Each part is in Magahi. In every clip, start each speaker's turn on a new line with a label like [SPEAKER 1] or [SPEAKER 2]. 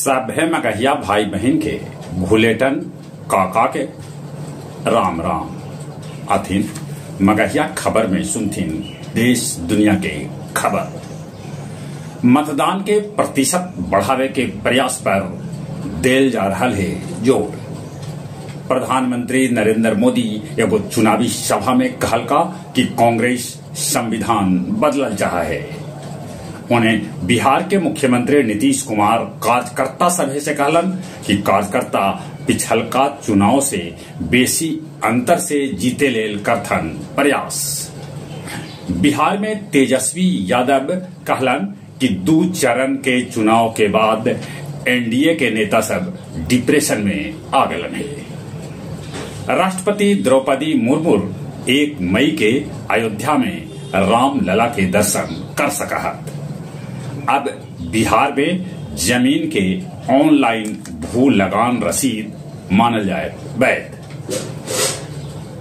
[SPEAKER 1] सभे मगहिया भाई बहन के भुलेटन काका के राम राम। अथिन मगहिया खबर में सुनथिन देश दुनिया के खबर। मतदान के प्रतिशत बढ़ावे के प्रयास पर देल जा रहा है जोर। प्रधानमंत्री नरेंद्र मोदी एगो चुनावी सभा में कहलका कि कांग्रेस संविधान बदलल चाहा है। उन्हें बिहार के मुख्यमंत्री नीतीश कुमार कार्यकर्ता सभे से कहलन कि कार्यकर्ता पिछलका चुनाव से बेसी अंतर से जीते लेल करथन प्रयास। बिहार में तेजस्वी यादव कहलन कि 2 चरण के चुनाव के बाद एनडीए के नेता सब डिप्रेशन में आ गलन है। राष्ट्रपति द्रौपदी मुर्मू 1 मई के अयोध्या में रामलला के दर्शन कर सकहत। अब बिहार में जमीन के ऑनलाइन भू लगान रसीद मानल जाए वैध।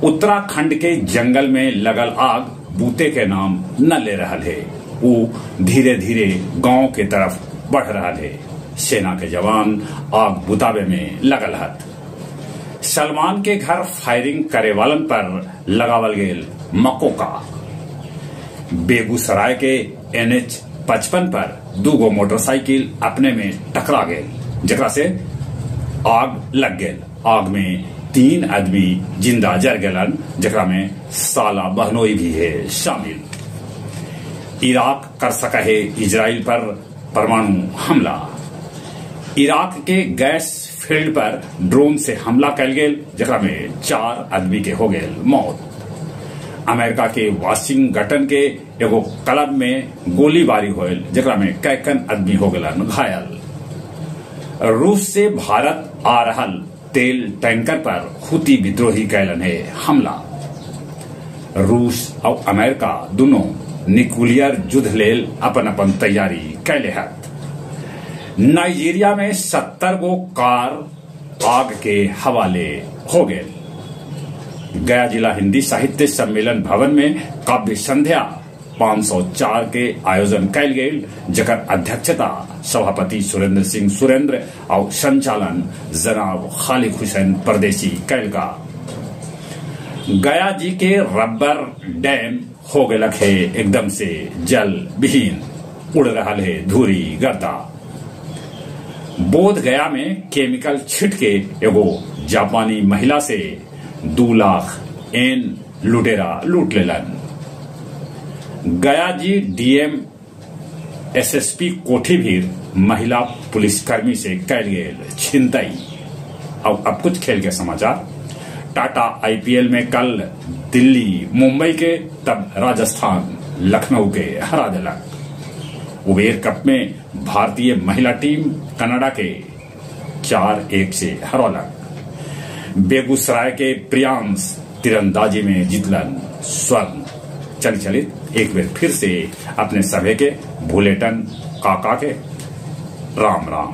[SPEAKER 1] उत्तराखंड के जंगल में लगल आग बूते के नाम न ले रहा है, वो धीरे धीरे गांव के तरफ बढ़ रहा है। सेना के जवान आग बुतावे में लगल हत। सलमान के घर फायरिंग करे वालन पर लगावल गेल मकोका। बेगूसराय के NH 55 पर 2 मोटरसाइकिल अपने में टकरा गेल, जकरा से आग लग गेल। आग में 3 आदमी जिंदा जर गेलन, जकरा में साला बहनोई भी है शामिल। इराक कर सका है इजराइल पर परमाणु हमला। इराक के गैस फील्ड पर ड्रोन से हमला कैल गेल, जकरा में 4 आदमी के हो गेल मौत। अमेरिका के वाशिंगटन के एगो क्लब में गोलीबारी होयल, जकरा में कैकन आदमी हो गलन घायल। रूस से भारत आ रहल तेल टैंकर पर हुती विद्रोही कैलन है हमला। रूस और अमेरिका दोनों न्यूक्लियर युद्ध लेल अपन अपन तैयारी कैले हत। नाइजीरिया में 70 गो कार आग के हवाले हो गए। गया जिला हिंदी साहित्य सम्मेलन भवन में काव्य संध्या 504 के आयोजन कैल गेल, जकर अध्यक्षता सभापति सुरेंद्र सिंह सुरेंद्र और संचालन जनाब खालिद हुसैन परदेसी कैल का। गया जी के रबर डैम हो गए है एकदम से जल विहीन, उड़ रहा है धूरी गर्दा। बोध गया में केमिकल छिट के एगो जापानी महिला से 2 लाख एन लुटेरा लूट लेलन। गया जी डीएम एसएसपी कोठी भीर महिला पुलिसकर्मी से कैल गेल छिनतई। और अब कुछ खेल के समाचार। टाटा आईपीएल में कल दिल्ली मुंबई के तब राजस्थान लखनऊ के हरा दिलक। उबेर कप में भारतीय महिला टीम कनाडा के 4-1 से हरौलक। बेगूसराय के प्रियांश तीरंदाजी में जीतलन स्वर्ण। चल चलित एक बार फिर से अपने सभे के भुलेटन काका के राम राम।